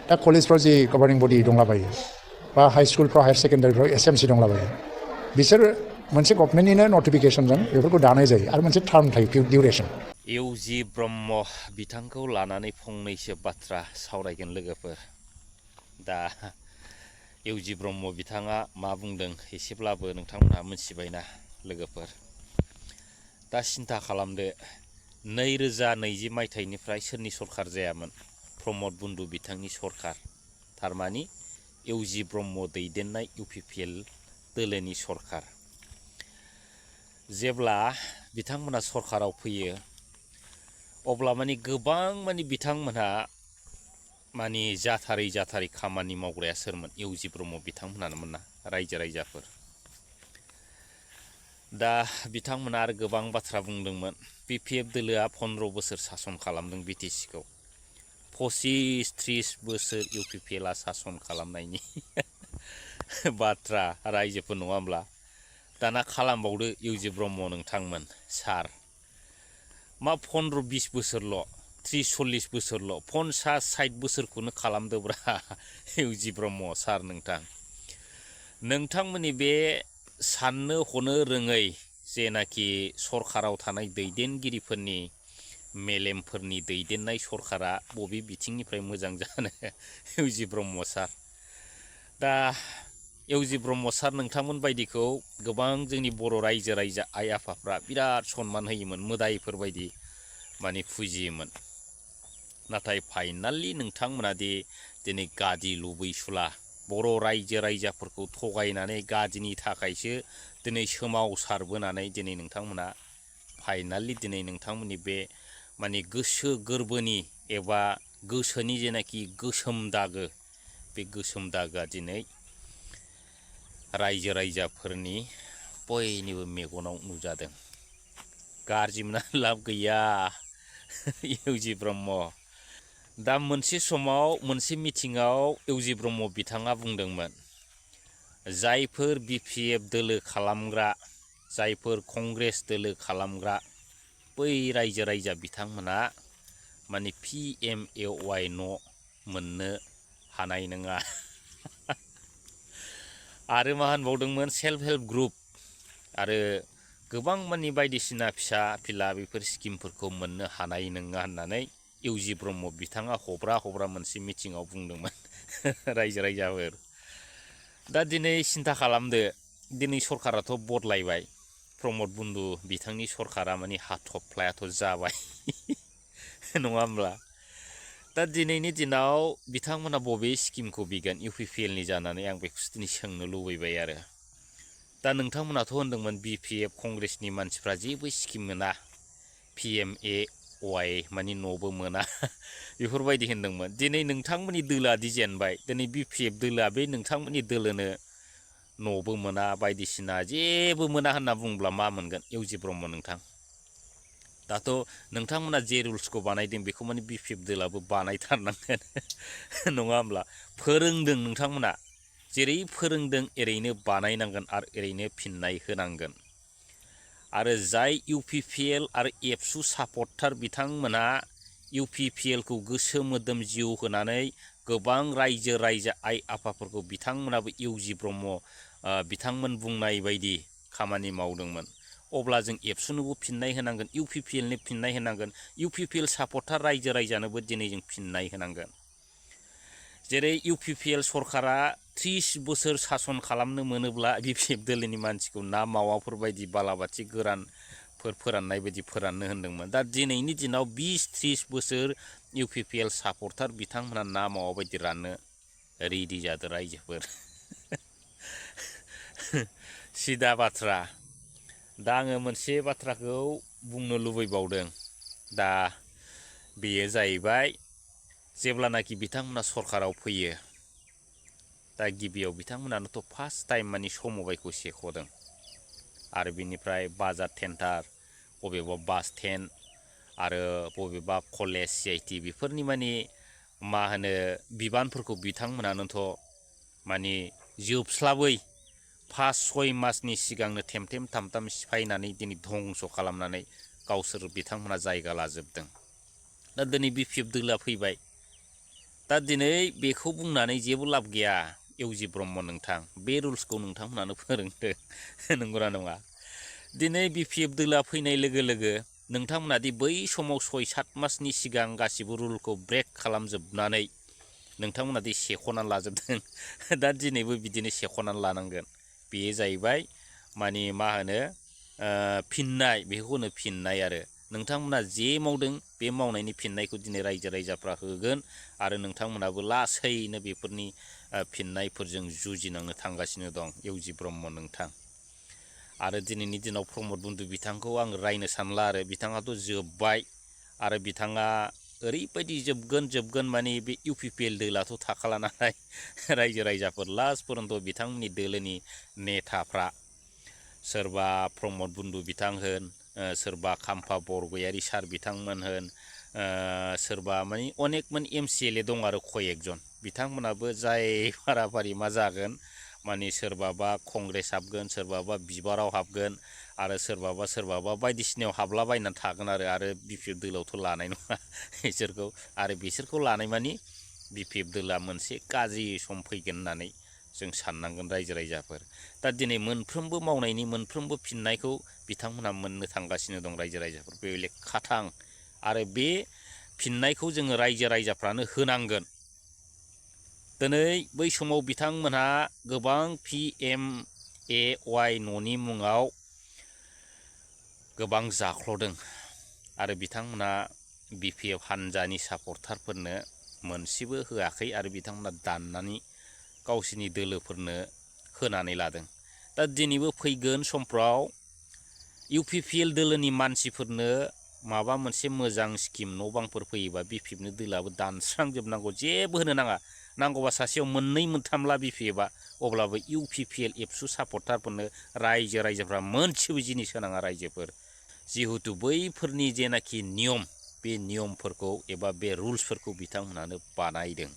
दा कलेजफ्राव जि गभार्निं बडि दंलाबायो बा हाई स्कुलफ्राव हायार सेकेन्डारिफ्राव एसएमसि दंलाबायो बिसोर मोनसे गभर्नमेन्टनिनो नटिफिकेसनजों बेफोरखौ दानाय जायो आरो मोनसे टार्म थायो डिउरेसन। इउजि ब्रह्म बिथांखौ लानानै फंनैसो बाथ्रा सावरायगोन लोगोफोर। दा इउजि ब्रह्म बिथाङा मा बुंदों एसेब्लाबो नोंथांमोनहा मिथिबायना लोगोफोर। दा सिन्था खालामदो 2020 मायथाइनिफ्राय सोरनि सरखार जायामोन? प्रमद बन्दु बिथांनि सरखार, थारमानि इउजि ब्रह्म दैदेननाय इउपिपिएल दोलोनि सरखार। जेब्ला बिथांमोना सरखाराव फैयो अब्ला माने गोबां माने बिथांमोनहा माने जाथारै खामानि मावग्राया सोरमोन? इउजि ब्रह्म बिथांमोनानोमोन ना, रायजो राजाफोर। दा बिथांमोना आरो गोबां बाथ्रा बुंदोंमोन। बिपिएफ दोलोआ 15 बोसोर सासन खालामदों बिटिसिखौ। 25-30 बोसोर इउपिपिएलआ सासन खालामनायनि बाथ्रा रायजोफोर नङा होमब्ला? दाना खालामबावदो इउजि ब्रह्म नोंथांमोन सार। मा 15-20 बोसोरल', 30-40 बोसोरल', 50-60 बोसोरखौनो खालामदोब्रा इउजि ब्रह्म सार नोंथां। नोंथांमोननि बे साननो हनो रोङै जेनाखि सरखाराव थानाय दैदेनगिरिफोरनि मेलेमफोरनि दैदेननाय सरखारा बबे बिथिंनिफ्राय मोजां जानो इउजि ब्रह्म सार। दा इउजि ब्रह्म सार नोंथांमोन बायदिखौ गोबां जोंनि बर' रायजो आइ आफाफ्रा बिराद सनमान होयोमोन, मोदायफोर बायदि माने फुजियोमोन। नाथाय फाइनालि नोंथांमोना दि दिनै गादि लुबैसुला बर' रायजो राजाफोरखौ थगायनानै गादिनि थाखायसो दिनै सोमावसारबोनानै दिनै नोंथांमोना फाइनालि दिनै नोंथांमोननि बे माने गोसो गोरबोनि एबा गोसोनि जेनाखि गोसोम दागो, बे गोसोम दागोआ दिनै रायजो राजाफोरनि बयनिबो मेगनाव नुजादों। गाज्रि मोननानै लाब गैया इउजि ब्रह्म। दा मोनसे समाव मोनसे मिटिङाव इउजि ब्रह्म बिथाङा बुंदोंमोन, जायफोर बिपिएफ दोलो खालामग्रा, जायफोर कंग्रेस दोलो खालामग्रा बै रायजो राजा बिथांमोना माने PMAY न' मोननो हानाय नङा। आरो मा होनबावदोंमोन, सेल्फ हेल्प ग्रुप आरो गोबां मानि बायदिसिना फिसा फिला बेफोर स्किमफोरखौ मोननो हानाय नङा होननानै इउजि ब्रह्म बिथाङा हब्रा मोनसे मिटिङाव बुंदोंमोन रायजो राजाफोर। दा दिनै सिन्था खालामदो, दिनै सरकाराथ' बदलायबाय, प्रमद बन्दु बिथांनि सरकारा माने हाथफ्लायाथ' जाबाय नङा होमब्ला? दा दिनैनि दिनाव बिथांमोना बबे स्किमखौ बिगोन इउपिपिएलनि जानानै आं बेखौसो दिनै सोंनो लुबैबाय आरो। दा नोंथांमोनाथ' होनदोंमोन बिपिएफ कंग्रेसनि मानसिफ्रा जेबो स्किम मोना, PMAY मानि न'बो मोना बेफोरबायदि होनदोंमोन। दिनै नोंथांमोननि दोलोआ दि जेनबाय, दिनै बिपिएफ दोलोआ बे नोंथांमोननि दोलोनो न'बो मोना बायदिसिना जेबो मोना होनना बुंब्ला मा मोनगोन इउजि ब्रह्म नोंथां? दाथ' नोंथांमोना जे रुल्सखौ बानायदों बेखौ माने बिपिएफ दोलाबो बानायथारनांगोन नङा होमब्ला? फोरोंदों नोंथांमोना, जेरै फोरोंदों एरैनो बानायनांगोन आरो एरैनो फिननाय होनांगोन। आरो जाय इउपिपिएल आरो एबसु सापर्टार बिथांमोना इउपिपिएलखौ गोसो मोदोम जिउ होनानै गोबां रायजो आइ आफाफोरखौ बिथांमोनाबो इउजि ब्रह्म बिथांमोन बुंनाय बायदि खामानि मावदोंमोन, अब्ला जों एबसुनोबो फिननाय होनांगोन, इउपिपिएलनो फिननाय होनांगोन, इउपिपिएल सापर्टार रायजो राजानोबो दिनै जों फिननाय होनांगोन। जेरै इउपिपिएल सरकारा 30 बोसोर सासन खालामनो मोनोब्ला बिपिएफ दोलोनि मानसिखौ ना मावाफोर बायदि बालाबाथि गोरानफोर फोराननाय बायदि फोराननो होन्दोंमोन। दा दिनैनि दिनाव 20-30 बोसोर इउपिपिएल सापर्टार बिथांमोना ना मावा बायदि राननो रेडि जादों रायजोफोर सिदा बाथ्रा। दा आङो मोनसे बाथ्राखौ बुंनो लुबैबावदों। दा बेयो जाहैबाय, जेब्लानाखि बिथांमोना सरकाराव फैयो, दा गिबियाव बिथांमोनानोथ' फार्स्ट टाइम माने समबायखौ सेख'दों आरो बिनिफ्राय बाजार टेन्डार, बबेबा बास स्टेन्ड आरो बबेबा कलेज CIT बेफोरनि माने मा होनो बिबानफोरखौ बिथांमोनानोथ' माने जोबस्लाबै 5-6 मासनि सिगांनो थेमथेम थामथाम सिफायनानै दिनै धंस' खालामनानै गावसोर बिथांमोना जायगा लाजोबदों। दा दिनै बिपिएफ दोलोआ फैबाय, दा दिनै बेखौ बुंनानै जेबो लाब गैया एवजि ब्रह्म नोंथां बे रुल्सखौ नोंथांमोनानो फोरोंदों नंगौना नङा दिनै BPF दोला फैनाय लोगो लोगो नोंथांमोना दि बै समाव 6-7 मासनि सिगां गासिबो रुलखौ ब्रेक खालामजोबनानै नोंथांमोना दि सेख'नानै लाजोबदों दा दिनैबो बिदिनो सेख'नानै लानांगोन बेयो जाहैबाय माने मा होनो फिननाय बेखौ होनो फिननाय आरो नोंथांमोना जे मावदों बे मावनायनि फिननायखौ दिनै रायजो राजाफ्रा होगोन आरो नोंथांमोनाबो लासैनो बेफोरनि फिननायफोरजों जुजिनांनो थांगासिनो दं एवजि ब्रह्म नोंथां आरो दिनैनि दिनाव प्रमद बन्दु बिथांखौ आं रायनो सानला आरो बिथाङाथ' जोब्बाय आरो बिथाङा ओरैबायदि जोबगोन माने बे UPPL दोलाथ' थाखाला नालाय रायजो राजाफोर लास्ट पर्यन्त बिथांमोननि दोलोनि नेताफ्रा सोरबा प्रमद बन्दु बिथां होन सोरबा खाम्फा बरगयारि सार बिथांमोन होन सोरबा माने अनेकमोन MCLA दं आरो कयेकजन बिथांमोनाबो जाय फाराफारि मा जागोन माने सोरबाबा कंग्रेस हाबगोन सोरबाबा बिबाराव हाबगोन आरो सोरबाबा बायदिसिनायाव हाबलाबायनानै थागोन आरो BPF दोलावथ' लानाय नङा बिसोरखौ आरो बिसोरखौ लानाय मानि BPF दोला मोनसे गाज्रि सम फैगोन होननानै जों साननांगोन रायजो राजाफोर दा दिनै मोनफ्रोमबो मावनायनि मोनफ्रोमबो फिननायखौ बिथांमोनहा मोननो थांगासिनो दं रायजो राजाफोर बे लेखाथां आरो बे फिननायखौ जोङो रायजो राजाफ्रानो होनांगोन दिनै बै समाव बिथांमोनहा गोबां PMAY न'नि मुङाव गोबां जाख्ल'दों आरो बिथांमोना BPF हानजानि सापर्टारफोरनो मोनसेबो होआखै आरो बिथांमोना दाननानै गावसिनि दोलोफोरनो होनानै लादों दा दिनैबो फैगोन समफ्राव UPPL दोलोनि मानसिफोरनो माबा मोनसे मोजां स्किम न' बांफोर फैयोबा BPFनो दोलाबो दानस्रांजोबनांगौ जेबो होनो नाङा नांगौबा सासेयाव 2-3ला BPFआ अब्लाबो UPPL एबसु सापर्टारफोरनो रायजो राजाफ्रा मोनसेबो जिनिस होनाङा रायजोफोर जिहेतु बैफोरनि जेनाखि नियम बे नियमफोरखौ एबा बे रुल्सफोरखौ बिथांमोनानो बानायदों